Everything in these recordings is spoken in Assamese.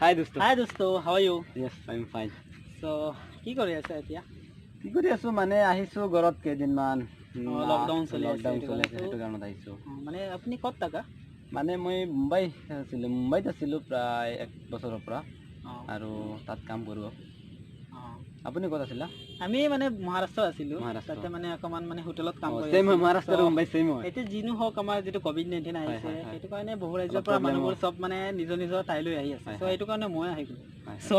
হাই দোস্ত। হাই দোস্ত, how are you? Yes, I am fine. চ' কি কৰি আছা এতিয়া? কি কৰি আছো মানে, আহিছো ঘৰত কেইদিনমান। লকডাউন চলি আছে। লকডাউন সেইটো চলি আছে। কাৰণেতো। সেইটো কাৰণত আহিছো। মানে আপুনি ক'ত থাকা? মানে মই মুম্বাই আছিলো, মুম্বাইত আছিলো প্ৰায় এক বছৰৰ পৰা আৰু তাত কাম কৰোঁ। আপুনি ক'ত আছিলা? আমি মানে মহাৰাষ্ট্ৰত আছিলো। মহাৰাষ্ট্ৰ। তাতে মানে অকণমান মানে হোটেলত কাম কৰি ছেম হয়। আছিলো। মহাৰাষ্ট্ৰ আৰু So, Mumbai same হয়। এতিয়া যি নহওক, আমাৰ যিটো কভিড-19 আহিছে, সেইটো কাৰণে বহু ৰাজ্যৰ অলপ পৰা problem মানুহবোৰ হয়। চব মানে নিজৰ নিজৰ ঠাইলৈ আহি আছে। চ' সেইটো কাৰণে মই আহি গ'লো। চ'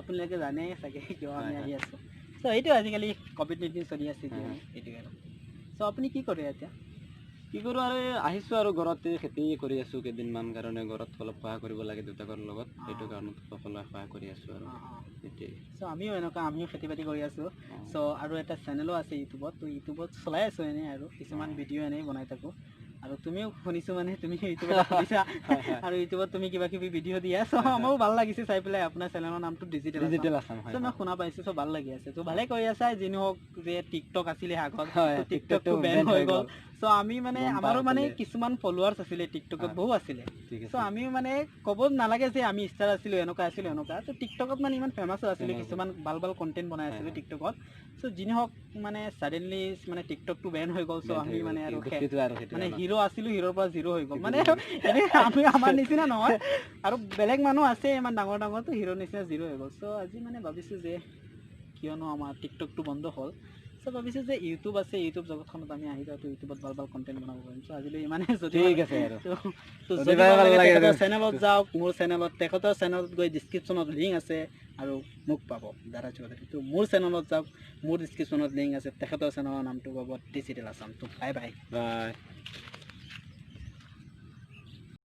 আপোনালোকে জানে চাগে কিয় আমি আহি আছো। চ' এইটো আজিকালি কভিড-19 চলি আছে এতিয়া, সেইটো আৰু। চ' আপুনি কি কৰে এতিয়া? কি কৰোঁ আৰু, এই আহিছোঁ আৰু ঘৰতে খেতি কৰি আছোঁ কেইদিনমান কাৰণে। ঘৰত অলপ সহায় কৰিব লাগে দেউতাকৰ লগত, সেইটো কাৰণত সকলোৱে সহায় কৰি আছোঁ আৰু সেইটোৱেই। চ' আমিও এনেকুৱা, আমিও খেতি বাতি কৰি আছোঁ। চ' আৰু এটা চেনেলো আছে ইউটিউবত, ত' ইউটিউবত চলাই আছোঁ এনেই আৰু কিছুমান ভিডিঅ' এনেই বনাই থাকোঁ। আৰু তুমিও শুনিছোঁ মানে তুমি ইউটিউবত খুলিছা হয়, হয়। আৰু ইউটিউবত তুমি কিবা কিবি ভিডিঅ' দিয়া। চ' হয়, হয়। আমাৰো ভাল লাগিছে চাই পেলাই। আপোনাৰ চেনেলৰ নামটো ডিজিটেল ডিজিটেল আছাম, হয়। চ' মই শুনা পাইছোঁ, চ' ভাল লাগি আছে। ত' ভালে কৰি আছা। যি নহওক যে টিকটক আছিলে আগত, ত' টিকটকটো টিকটকটো বেন ban হৈ হৈ গ'ল। গ'ল। চ' আমি মানে গম আমাৰো মানে পাই। কিছুমান ফলোৱাৰ্ছ আছিলে টিকটকত, বহু আছিলে। ঠিক চ' আছে। আমিও মানে ক'ব নালাগে যে আমি ষ্টাৰ আছিলোঁ, এনেকুৱা আছিলোঁ এনেকুৱা। ত' টিকটকত মানে ইমান ফেমাছো আছিলোঁ, famous। কিছুমান ভাল ভাল কণ্টেণ্ট বনাই আছিলোঁ টিকটকত। চ' যি নহওক, মানে ছাডেনলি মানে টিকটকটো বেন হৈ গ'ল। চ' Ban হৈ আমি গ'ল। মানে আৰু শেষ। দুখিত আৰু সেইটো মানে কাৰণত। হিৰ' আছিলোঁ, হিৰ'ৰ পৰা জিৰ' হৈ গ'ল। সেইটো মানে এনেই আমি আমাৰ নিচিনা নহয় আৰু, বেলেগ মানুহ আছে ইমান ডাঙৰ ডাঙৰ, তো হিৰ' নিচিনা জিৰ' হৈ গ'ল। চ' আজি মানে ভাবিছোঁ যে কিয়নো আমাৰ টিকটকটো বন্ধ হ'ল, চ' ভাবিছোঁ যে ইউটিউব আছে, ইউটিউব জগতখনত আমি আহি যাওঁ, ইউটিউবত ভাল ভাল কণ্টেণ্ট বনাব পাৰিম। চ' আজিলৈ ইমানে। যদি ঠিক আছে আৰু তো যদি যদি ভাল ভাল লাগে লাগে তেখেতৰ চেনেলত যাওক, মোৰ চেনেলত, তেখেতৰ চেনেলত গৈ ডিছক্ৰিপশ্যনত লিংক আছে আৰু মোক পাব দাদা চৌধুৰী। তো মোৰ চেনেলত যাওক, মোৰ ডিছক্ৰিপশ্যনত লিংক আছে, তেখেতৰ চেনেলৰ নামটো পাব ডিজিটেল আছাম। তো বাই বাই। বাই।